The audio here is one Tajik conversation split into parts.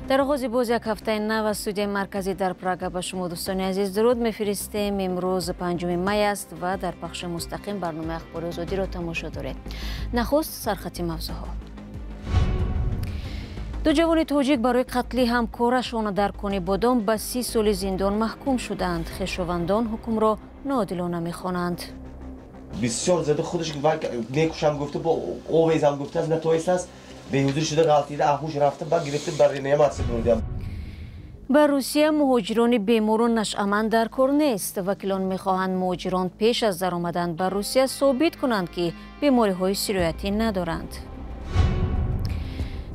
Дар оғози боз як ҳафтаи нав аз студияи марказӣ дар Прага ба шумо, дӯстони азиз, дуруд мефиристем. Имрӯз 5 май аст ва дар пахши мустақим барномаи Ахбори Озодиро тамошо доред. Нахуст сархати мавзӯъҳо. Ду ҷавони тоҷик барои қатли ҳамкорашон дар Конибодом ба 30 соли зиндон маҳкум шуданд. Хешовандон ҳукмро ноодилона мехонанд. Бисёр зада худаш мекушам гуфта, бо овезам гуфтааст, натоистааст, беҳузур шуда, ғалтида, аҳуш рафта, ба гирифта ба реаниматсия бурдам. Ба Русия муҳоҷирони бемору нашъаманд дар кор нест. Вакилон мехоҳанд муҳоҷирон пеш аз даромадан ба Русия собит кунанд, ки бемориҳои сироятӣ надоранд.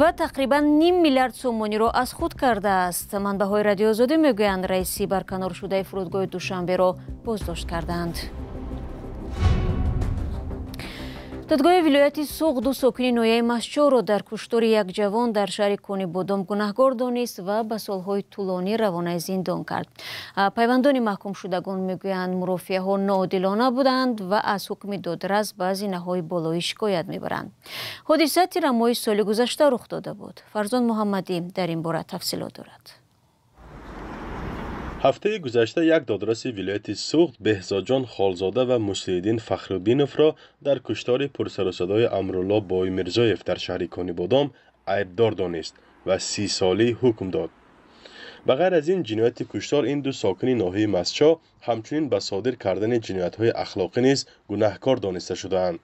Ва тақрибан ним миллиард сомониро аз худ кардааст. Манбаъҳои Радиои Озодӣ мегӯянд, раиси барканоршудаи фурудгоҳи Душанберо боздошт карданд. Додгоҳи вилояти Суғд ду сокини ноҳияи Мастчоҳро дар куштори як ҷавон дар шаҳри Конибодом гунаҳгор донист ва ба солҳои тӯлонӣ равонаи зиндон кард. Пайвандони маҳкумшудагон мегӯянд, мурофиаҳо ноодилона буданд ва аз ҳукми додрас ба зинаҳои болоӣ шикоят мебаранд. Ҳодиса тирамоҳи соли гузашта рух дода буд. Фарзон Муҳаммадӣ дар ин бора тафсилот дорад. Ҳафтаи гузашта як додраси вилояти Суғд Беҳзодҷон Холзода ва Муслиҳиддин Фахруддиновро дар куштори пурсарусадои Амрулло Боймирзоев дар шаҳри Конибодом айбдор донист ва 30-солӣ ҳукм дод. Ба ғайр аз ин ҷинояти куштор, ин ду сокини ноҳияи Мастчоҳ ҳамчунин ба содир кардани ҷиноятҳои ахлоқӣ низ гунаҳкор дониста шудаанд.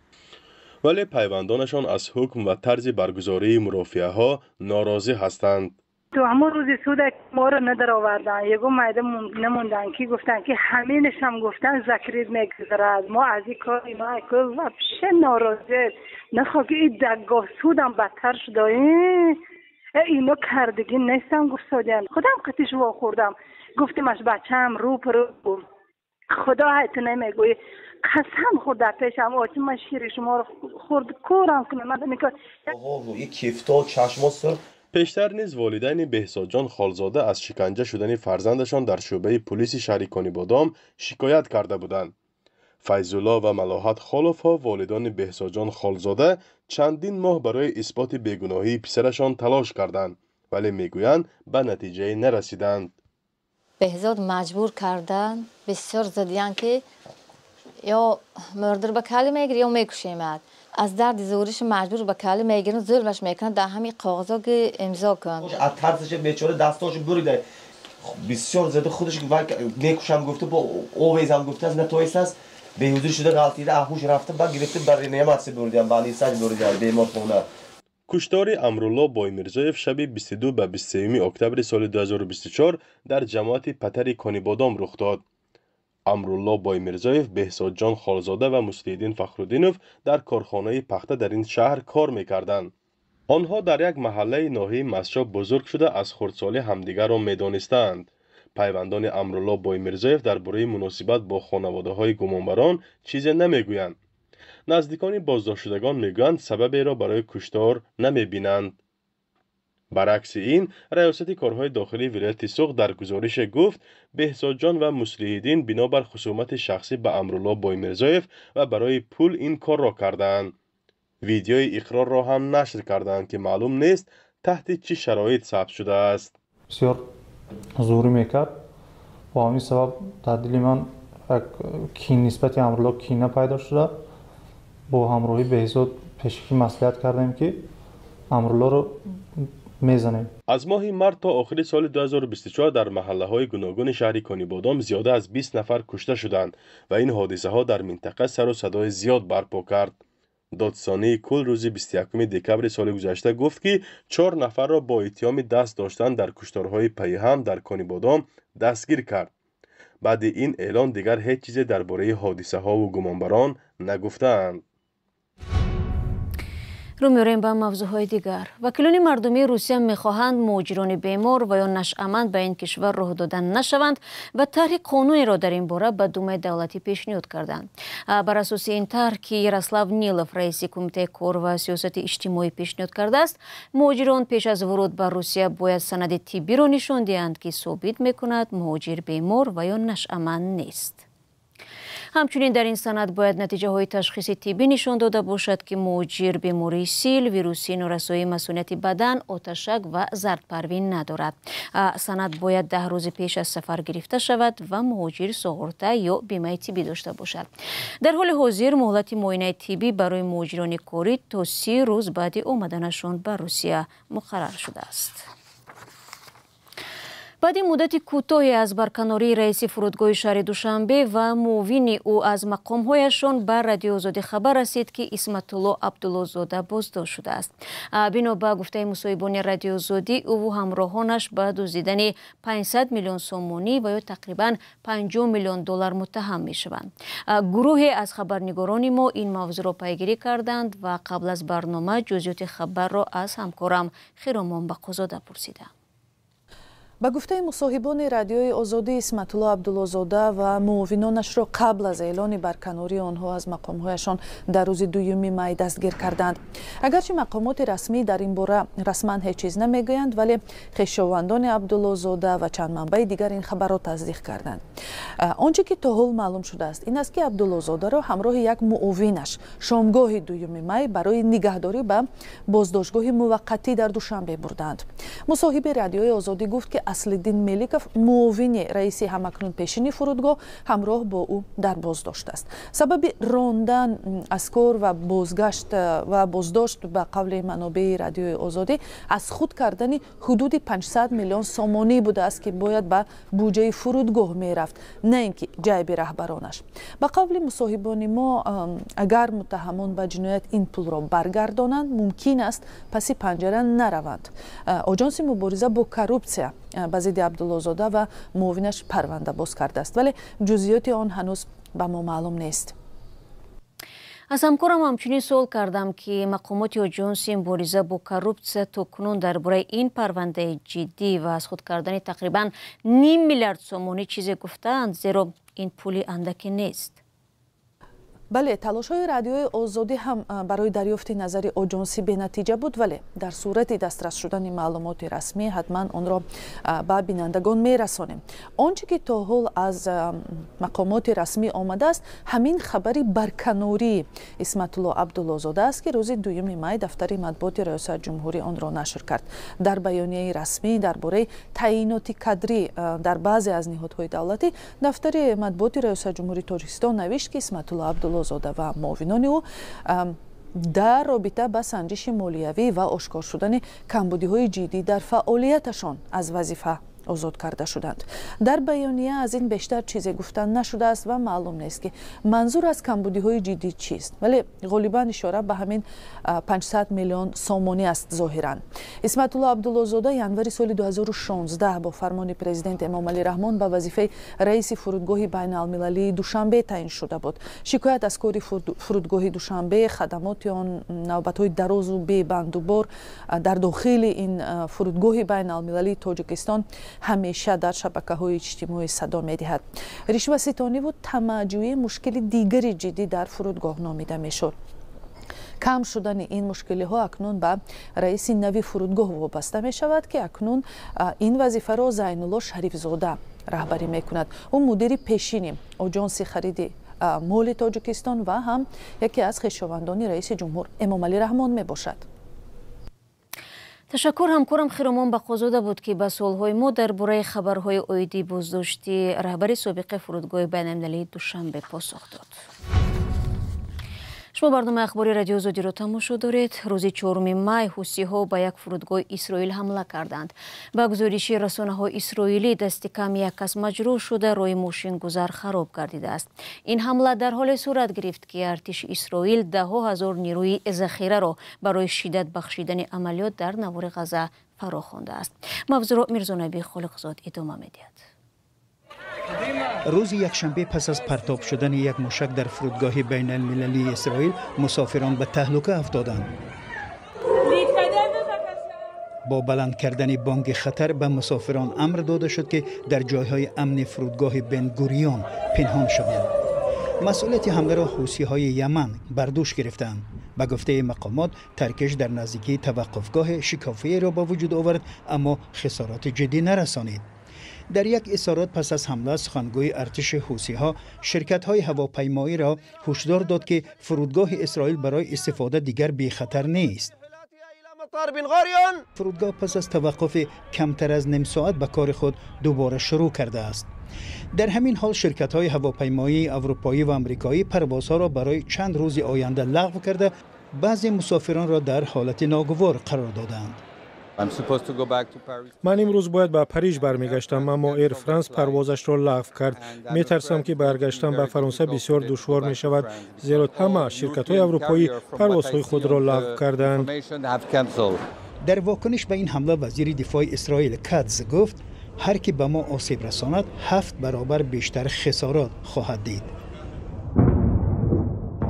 Вале пайвандонашон аз ҳукм ва тарзи баргузории мурофиаҳо норозӣ ҳастанд. То ҳамон рӯзи суда моро надароварданд, ягон майда намонданд, ки гуфтанд, ки ҳаминашам гуфтанд закрит мегузарад. Мо аз ин кор ино вообще норозӣ нахо, ки и даггоҳ судам бадтар шуда, ино кардагӣ нестам гуфтодиан. Худам қатиш вохӯрдам, гуфтимаш бачаам рӯ парӯ, худо ҳай ту намегӯӣ, қасам хӯрд дар пешам, очи ман шири шуморо хӯрд, кӯрам кунам. Кифто чашмо сурх. Пештар низ волидайни Беҳзодҷон Холзода аз шиканҷа шудани фарзандашон дар шӯъбаи пулиси шаҳри Конибодом шикоят карда буданд. Файзулло ва Малоҳат Холовҳо, волидони Беҳзодҷон Холзода, чандин моҳ барои исботи бегуноҳии писарашон талош карданд, вале мегӯянд, ба натиҷае нарасиданд. Беҳзод маҷбур карданд, бисёр задиян, ки ё мурдир ба калӣ мегирӣ, ё мекушемад. Аз дарди зӯриш маҷбур ба калӣ мегиранд, зулмаш мекунанд, дар ҳамин коғазо ки имзо кун. Аз тарсаш бечора дастошо бурида, бисёр зада худаш мекушам гуфта, бо овезам гуфтааст, натоистааст, беҳузур шуда, ғалтида, аҳуш рафта, ба гирифта ба реаниматсия бурдиам, ба нисаҷ бурдиам беморхона. Куштори Амрулло Боймирзоев шаби 22 ба 23 октябри соли 2024 дар ҷамоати Патари Конибодом рух дод. Амрулло Боймирзоев, Беҳзодҷон Холзода ва Муслиҳиддин Фахруддинов дар корхонаи пахта дар ин шаҳр кор мекарданд. Онҳо дар як маҳаллаи ноҳияи Мастчоҳ бузург шуда, аз хурдсолӣ ҳамдигарро медонистаанд. Пайвандони Амрулло Боймирзоев дар бораи муносибат бо хонаводаҳои гумонбарон чизе намегӯянд. Наздикони боздоштшудагон мегӯянд, сабаберо барои куштор намебинанд. Баръакси ин, раёсати корҳои дохилии вилояти Суғд дар гузорише гуфт, Беҳзодҷон ва Муслиҳиддин бинобар хусумати шахсӣ ба Амрулло Боймирзоев ва барои пул ин корро кардаанд. Видеои иқрорро ҳам нашр кардаанд, ки маълум нест, таҳти чӣ шароит сабт шудааст. Бисёр зӯрӣ мекард, бо ҳамин сабаб дар дили ман як нисбати Амрулло кина пайдо шуда. Бо ҳамроҳи Беҳзод пешакӣ маслиҳат кардем, ки Амруллоро мезанем. Аз моҳи март то охири соли 2024 дар маҳаллаҳои гуногуни шаҳри Конибодом зиёда аз 20 нафар кушта шуданд ва ин ҳодисаҳо дар минтақа сару садои зиёд барпо кард. Додсонии кул рӯзи 21 декабри соли гузашта гуфт, ки чор нафарро бо иттиҳоми даст доштан дар кушторҳои пайҳам дар Конибодом дастгир кард. Баъди ин эълон дигар ҳеҷ чизе дар бораи ҳодисаҳову гумонбарон нагуфтаанд. Рӯ меорем ба мавзӯъҳои дигар. Вакилони мардумии Русия мехоҳанд муҳоҷирони бемор ва ё нашъаманд ба ин кишвар роҳ дода нашаванд ва тарҳи қонунеро дар ин бора ба Думаи давлатӣ пешниҳод карданд. Бар асоси ин тарҳ, ки Ярослав Нилов, раиси Кумитаи кор ва сиёсати иҷтимоӣ, пешниҳод кардааст, муҳоҷирон пеш аз вуруд ба Русия бояд санади тиббиро нишон диҳанд, ки собит мекунад, муҳоҷир бемор ва ё нашъаманд нест. Ҳамчунин дар ин санад бояд натиҷаҳои ташхиси тиббӣ нишон дода бошад, ки муҳоҷир бемории сил, вирусии норасоии масунияти бадан, оташак ва зардпарвӣ надорад. Санад бояд 10 рӯзи пеш аз сафар гирифта шавад ва муҳоҷир суғурта ё бимаи тиббӣ дошта бошад. Дар ҳоли ҳозир муҳлати муоинаи тиббӣ барои муҳоҷирони корӣ то 30 рӯз баъди омаданашон ба Русия муқаррар шудааст. Баъди муддати кӯтоҳе аз барканории раиси фурудгоҳи шаҳри Душанбе ва муовини ӯ аз мақомҳояшон ба Радиои Озодӣ хабар расид, ки Исматулло Абдуллозода боздошт шудааст. Бино ба гуфтаи мусоҳибони Радиои Озодӣ, ӯву ҳамроҳонаш ба дуздидани 500 миллион сомонӣ ва ё тақрибан 50 миллион доллар муттаҳам мешаванд. Гурӯҳе аз хабарнигорони мо ин мавзӯъро пайгирӣ карданд ва қабл аз барнома ҷузъиёти хабарро аз ҳамкорам Хиромон Бақозода пурсидам. Ба гуфтаи мусоҳибони Радиои Озодӣ, Исматулло Абдуллозода ва муовинонашро қабл аз эълони барканории онҳо аз мақомҳояшон дар рӯзи 2 май дастгир карданд. Агарчи мақомоти расмӣ дар ин бора расман ҳеҷ чиз намегӯянд, вале хешовандони Абдуллозода ва чанд манбаи дигар ин хабарро тасдиқ карданд. Он чӣ ки то ҳол маълум шудааст ин аст, ки Абдуллозодаро ҳамроҳи як муовинаш шомгоҳи 2 май барои нигаҳдорӣ ба боздоштгоҳи муваққатӣ дар Душанбе бурданд. Мусоҳиби Радиои Озодӣ гуфт, ки Аслиддин Меликов, муовини раиси ҳамакнун пешини фурудгоҳ, ҳамроҳ бо ӯ дар боздошт аст. Сабаби рондан аз кор ва бозгашт ва боздошт, ба қавли манобеи Радиои Озодӣ, аз худ кардани ҳудуди 500 миллион сомонӣ будааст, ки бояд ба буҷаи фурудгоҳ мерафт, на ин ки ҷайби раҳбаронаш. Ба қавли мусоҳибони мо, агар муттаҳамон ба ҷиноят ин пулро баргардонанд, мумкин аст паси панҷара нараванд. Оҷонси мубориза бо коррупсия ба зидди Абдуллозода ва муовинаш парванда боз кардааст, вале ҷузъиёти он ҳанӯз ба мо маълум нест. Аз ҳамкорам ҳамчунин суол кардам, ки мақомоти оҷонси мубориза бо коррупсия то кунун дар бораи ин парвандаи ҷиддӣ ва аз худ кардани тақрибан ним миллиард сомонӣ чизе гуфтаанд, зеро ин пули андаке нест. Бале, талошҳои Радиои Озодӣ ҳам барои дарёфти назари оҷонсӣ бенатиҷа буд, вале дар сурати дастрас шудани маълумоти расмӣ ҳатман онро ба бинандагон мерасонем. Он чӣ ки то ҳол аз мақомоти расмӣ омадааст, ҳамин хабари барканории Исматулло Абдуллозода аст, ки рӯзи 2 май дафтари матбуоти Раёсати ҷумҳурӣ онро нашр кард. Дар баёнияи расмӣ дар бораи таъиноти кадрӣ дар баъзе аз ниҳодҳои давлатӣ дафтари матбуоти Раёсати ҷумҳурии Тоҷикистон навишт, ки Исматулло Абдуллозода ва муовинони ӯ дар робита ба санҷиши молиявӣ ва ошкор шудани камбудиҳои ҷиддӣ дар фаъолияташон аз вазифа озод карда шуданд. Дар баёния аз ин бештар чизе гуфта нашудааст ва маълум нест, ки манзур аз камбудиҳои ҷиддӣ чист, вале ғолибан ишора ба ҳамин 500 миллион сомонӣ аст зоҳиран. Исматулло Абдуллозода январи соли 2016 бо фармони президент Эмомалӣ Раҳмон ба вазифаи раиси фурудгоҳи байналмилалии Душанбе таъин шуда буд. Шикоят аз кори фурудгоҳи Душанбе, хадамоти он, навбатҳои дарозу бебандубор дар дохили ин фурудгоҳи байналмилалии Тоҷикистон ҳамеша дар шабакаҳои иҷтимоӣ садо медиҳад. Ришваситониву тамаъҷӯӣ мушкили дигари ҷиддӣ дар фурудгоҳ номида мешуд. Кам шудани ин мушкилиҳо акнун ба раиси нави фурудгоҳ вобаста мешавад, ки акнун ин вазифаро Зайнулло Шарифзода раҳбарӣ мекунад. Ӯ мудири пешини оҷонси хариди моли Тоҷикистон ва ҳам яке аз хешовандони раиси ҷумҳур Эмомалӣ Раҳмон мебошад. Ташаккур. Ҳамкорам Хиромон Бақозода буд, ки ба суолҳои мо дар бораи хабарҳои оиди боздошти раҳбари собиқи фурудгоҳи байналмилалии Душанбе посух дод. Шумо барномаи ахбори Радиои Озодиро тамошо доред. Рӯзи 4 май ҳусиҳо ба як фурудгоҳи Исроил ҳамла карданд. Ба гузориши расонаҳои исроилӣ, дасти кам як кас маҷрӯҳ шуда, роҳи мошингузар хароб гардидааст. Ин ҳамла дар ҳоле сурат гирифт, ки артиши Исроил даҳҳо ҳазор нерӯи захираро барои шиддат бахшидани амалиёт дар навори Ғаза фаро хондааст. Мавзӯъро Мирзонаби Холиқзод идома медиҳад. Рӯзи якшанбе пас аз партоб шудани як мушак дар фурудгоҳи байналмилалии Исроил мусофирон ба таҳлука афтоданд. Бо баланд кардани бонги хатар ба мусофирон амр дода шуд, ки дар ҷойҳои амни фурудгоҳи Бен-Гурион пинҳон шаванд. Масъулияти ҳамларо ҳусиҳои Яман бар дӯш гирифтаанд. Ба гуфтаи мақомот, таркиш дар наздикии таваққуфгоҳи шикофиеро ба вуҷуд овард, аммо хисороти ҷиддӣ нарасонид. Дар як изҳорот пас аз ҳамла, сухангӯи артиши ҳусиҳо ширкатҳои ҳавопаймоиро ҳушдор дод, ки фурудгоҳи Исроил барои истифода дигар бехатар нест. Фурудгоҳ пас аз таваққуфи камтар аз ним соат ба кори худ дубора шурӯъ кардааст. Дар ҳамин ҳол ширкатҳои ҳавопаймоии аврупоӣ ва амрикоӣ парвозҳоро барои чанд рӯзи оянда лағв карда, баъзе мусофиронро дар ҳолати ногувор қарор додаанд. Ман имрӯз бояд ба Париж бармегаштам, аммо Эйр Франс парвозашро лағв кард. Метарсам, ки баргаштан ба Фаронса бисёр душвор мешавад, зеро ҳама ширкатҳои аврупоӣ парвозҳои худро лағв карданд. Дар вокуниш ба ин ҳамла вазири дифои Исроил Катз гуфт, ҳар ки ба мо осеб расонад, 7 баробар бештар хисорот хоҳад дид.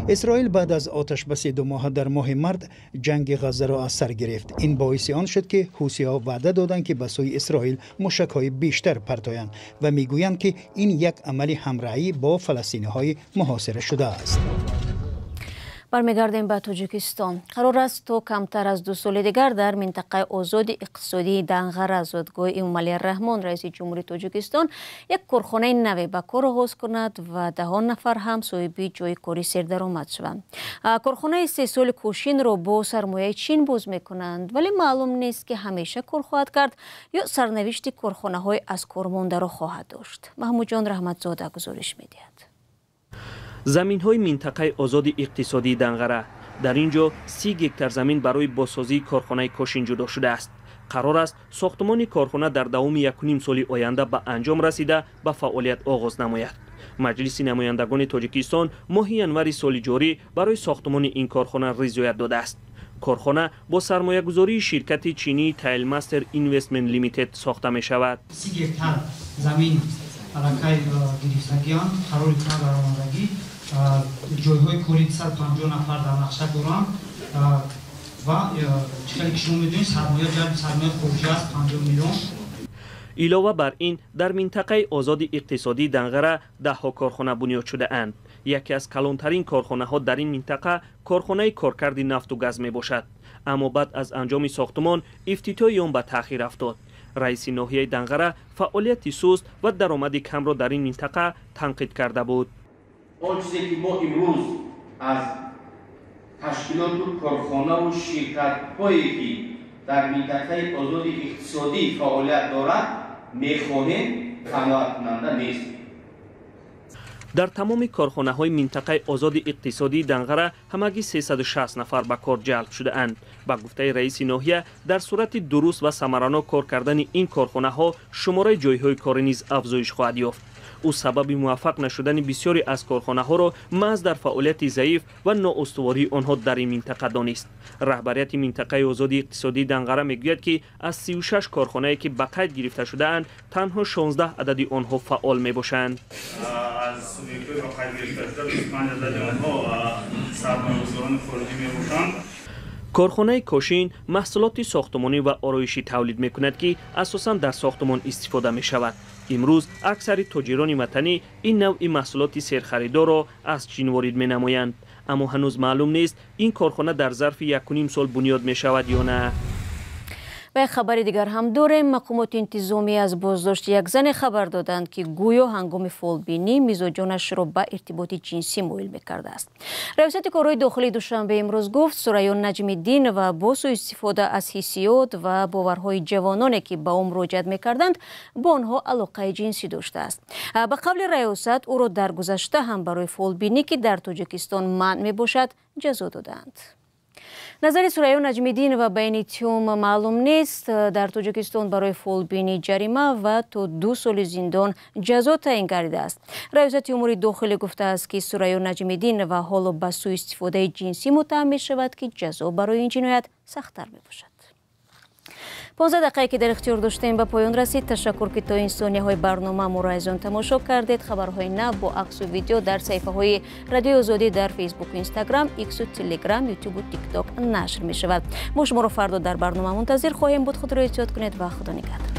Исроил баъд аз оташбаси 2 моҳа дар моҳи март ҷанги Ғаззаро аз сар гирифт. Ин боиси он шуд, ки ҳусиҳо ваъда доданд, ки ба сӯи Исроил мушакҳои бештар партоянд ва мегӯянд, ки ин як амали ҳамраҳӣ бо фаластиниҳои муҳосира шудааст. Бармегардем ба Тоҷикистон. Қарор аст то камтар аз 2 соли дигар дар минтақаи озоди иқтисодии Данғара, зодгоҳи Эмомалӣ Раҳмон, раиси ҷумҳури Тоҷикистон, як корхонаи наве ба кор оғоз кунад ва даҳон нафар ҳам соҳиби ҷои кори сердаромад шаванд. Корхонаи истеҳсоли кӯшинро бо сармояи Чин боз мекунанд, вале маълум нест, ки ҳамеша кор хоҳад кард ё сарнавишти корхонаҳои аз кор мондаро хоҳад дошт. Маҳмудҷон Раҳматзода гузориш медиҳад. Заминҳои минтақаи озоди иқтисодии Данғара. Дар ин ҷо 30 гектар замин барои бозсозии корхонаи кошин ҷудо шудааст. Қарор аст сохтмони корхона дар давоми 1,5 соли оянда ба анҷом расида ба фаъолият оғоз намояд. Маҷлиси намояндагони Тоҷикистон моҳи январи соли ҷорӣ барои сохтмони ин корхона ризоят додааст. Корхона бо сармоягузории ширкати чинии Тайлмастер Инвестмент Лимитед сохта мешавад. 30 гектар замин аллакай гирифтагианд, қарори кунад дар омодагӣ. Ҷойҳои кори 250 нафар дар нақша доранд ва чӣ хеле ки шумо медонед, сармоя ҷалби сармояи хориҷӣ аст 50 миллион. Илова бар ин, дар минтақаи озоди иқтисодии Данғара даҳҳо корхона бунёд шудаанд. Яке аз калонтарин корхонаҳо дар ин минтақа корхонаи коркарди нафту газ мебошад. Аммо баъд аз анҷоми сохтмон ифтитоҳи он ба таъхир афтод. Раиси ноҳияи Данғара фаъолияти суст ва даромади камро дар ин минтақа танқид карда буд. Он чизе ки мо имрӯз аз ташкилоту корхонаву ширкатҳое ки дар минтақаи озоди иқтисодӣ фаъолият дорад мехоҳем, қаноаткунанда нест. Дар тамоми корхонаҳои минтақаи озоди иқтисодии Данғара ҳамагӣ 360 нафар ба кор ҷалб шудаанд. Ба гуфтаи раиси ноҳия, дар сурати дуруст ва самаранок кор кардани ин корхонаҳо шумораи ҷойҳои корӣ низ афзоиш хоҳад ёфт. Ӯ сабаби муваффақ нашудани бисёре аз корхонаҳоро маҳз дар фаъолияти заиф ва ноустувории онҳо дар ин минтақа донист. Раҳбарияти минтақаи озоди иқтисодии Данғара мегӯяд, ки аз 36 корхонае ки ба қайд гирифта шудаанд, танҳо 16 адади онҳо фаъол мебошанд. Аз субъектҳои ба қайд гирифташуда 25 адади онҳо сармоягузорони хориҷӣ мебошанд. Корхонаи кошин маҳсулоти сохтмонӣ ва ороишӣ тавлид мекунад, ки асосан дар сохтмон истифода мешавад. Имрӯз аксари тоҷирони ватанӣ ин навъи маҳсулоти серхаридорро аз Чин ворид менамоянд. Аммо ҳанӯз маълум нест, ин корхона дар зарфи 1,5 сол бунёд мешавад ё на. Ва як хабари дигар ҳам дорем. Мақомоти интизомӣ аз боздошти як зане хабар доданд, ки гӯё ҳангоми фолбинӣ мизоҷонашро ба иртиботи ҷинсӣ муил мекардааст. Раёсати корҳои дохилии Душанбе имрӯз гуфт, Сурайё Наҷмиддинова бо суистифода аз ҳиссиёт ва боварҳои ҷавононе, ки ба ӯ муроҷиат мекарданд, бо онҳо алоқаи ҷинсӣ доштааст. Ба қавли раёсат, ӯро дар гузашта ҳам барои фолбинӣ, ки дар Тоҷикистон манъ мебошад, ҷазо додаанд. Назари Сурайё Наҷмиддинова ба ин иттиҳом маълум нест. Дар Тоҷикистон барои фолбинӣ ҷарима ва то 2 соли зиндон ҷазо таъин гардидааст. Раёсати умури дохилӣ гуфтааст, ки Сурайё Наҷмиддинова ҳоло ба суистифодаи ҷинсӣ муттаҳам мешавад, ки ҷазо барои ин ҷиноят сахттар мебошад. 15 дақиқае ки дар ихтиёр доштем ба поён расид. Ташаккур, ки то ин сонияҳои барнома моро азизон тамошо кардед. Хабарҳои нав бо аксу видео дар саҳифаҳои Радиои Озодӣ дар Фейсбуку, Инстаграм, Иксу, Телеграм, Ютубу Тикток нашр мешавад. Мо шуморо фардо дар барнома мунтазир хоҳем буд. Худро эҳтиёт кунед ва Худо нигаҳдор.